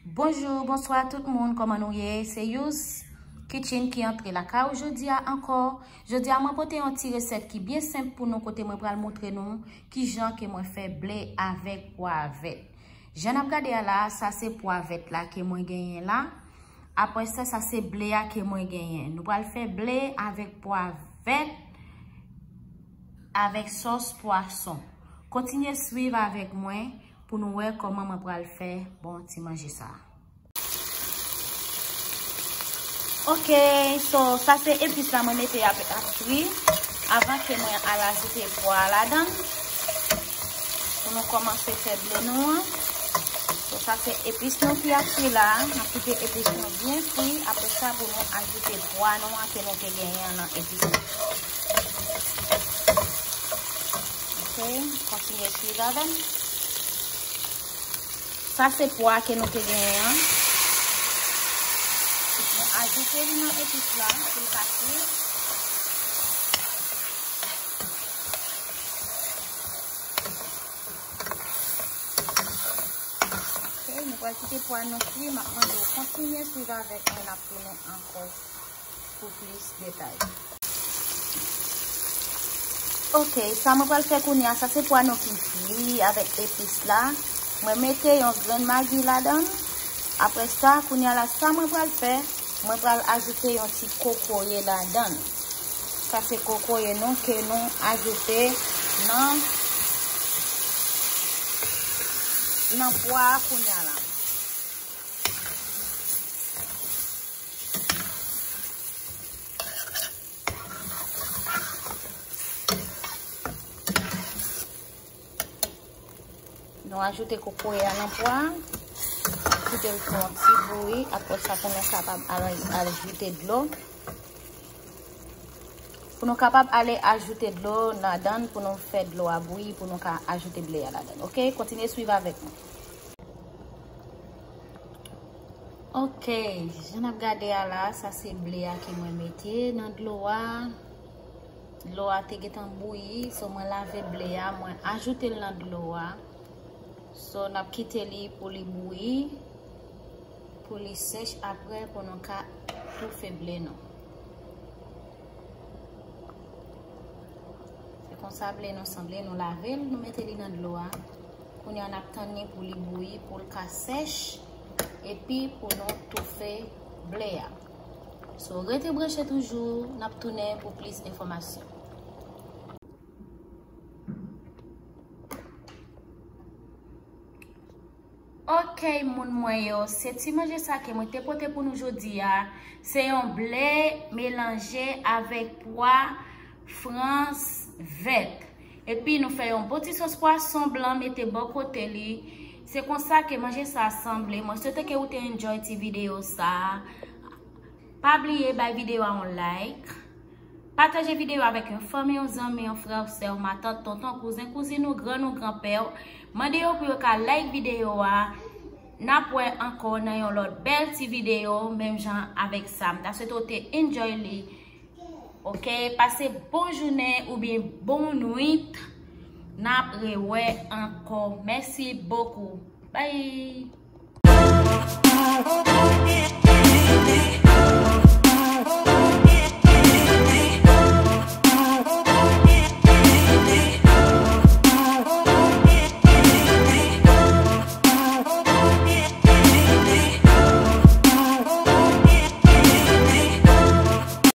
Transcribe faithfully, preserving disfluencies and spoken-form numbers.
Bonjou, bonswa tout moun, kòman nou ye? Se Yous Kitchen ki antre lakay ou jodi a ankò. Jodi a mwen pote yon ti resèt ki byen senp pou nou, kote mwen pral montre nou kijan ke mwen fè ble avèk pwa vèt. Jan n ap gade a la, sa se pwa vèt la ke mwen genyen la. Apre sa, sa se ble a ke mwen genyen. Nou pral fè ble avèk pwa vèt avèk sòs pwason. Kontinye swiv avèk mwen pou nou wè kòman mwen pral fè bon ti manje sa. Ok, so sa se epis la mwen mete ap, ap fri avan ke mwen al ajoute pwa a ladan. Pou nou kòmanse fè ble nou an. So, sa se epis nou ki ap fri la. N ap kite epis nou byen fri. Apre sa, pou nou ajoute pwa nou an ke nou te genyen an nan epis nou. Ok, kontinye swiv avè m. Sa se pwa ke nou te genyen an. Nou ajoute li nan epis la pou l ka fri. Ok, nou pral kite pwa nou fri, m ap mande w kontinye swiv avèk mwen, n ap tounen ankò pou plis detay. Ok, sa mwen pral fè kounye a, sa se pwa nou ki fri avèk epis la. Mwen mete yon grenn magi ladan l. Apre sa, kounye a la, sa mwen pral fè, mwen pral ajoute yon ti kokoye ladan l. Sa se kokoye nou ke nou ajoute nan, nan pwa a kounye a la. Nou ajoute kokoye a nan pwa a. Kite l fè yon ti bouyi. Apre sa, pou nou kapab al, al ajoute dlo. Pou nou kapab ale ajoute dlo ladan l, pou nou fè dlo a bouyi, pou nou ka ajoute ble a ladan l. Ok, kontinye swiv avèk mwen. Ok, jan n ap gade a la, sa se ble a ke mwen mete nan dlo a. Dlo a te gentan bouyi, so mwen lave ble a, mwen ajoute l nan dlo a. So, n ap kite li pou li bouyi, pou li sèch, apre pou nou ka toufe ble nou. Se konsa ble nou sanble, nou lave l, nou mete li nan dlo a. Kounye a n ap tann li pou li bouyi, pou l ka sèch, epi pou nou toufe ble a. So, rete branche toujou, n ap tounen pou plis enfòmasyon. Ok, moun mwen yo, se ti manje sa ke mwen te pote pou nou jodi a. Se yon ble melanje avèk pwa frans vèt. Epi nou fè yon bon ti sòs pwason blan mete bò kote li. Se konsa ke manje sa sanble. Mwen swete ke ou te enjoy ti videyo sa. Pa bliye bay videyo a yon like. Pataje videyo avèk yon fanmi, yon zanmi, yon frè, sè, matant, tonton, kouzen, kouzin ou, grann ou, granpè w. Mande yo pou yo ka like videyo a. N ap wè ankò nan yon lòt bèl ti videyo, menm jan avèk sa. M ta swete w te enjoy li. Ok, pase bon jounen oubyen bon nwit. N ap rewè ankò. Mèsi bokou. Bye!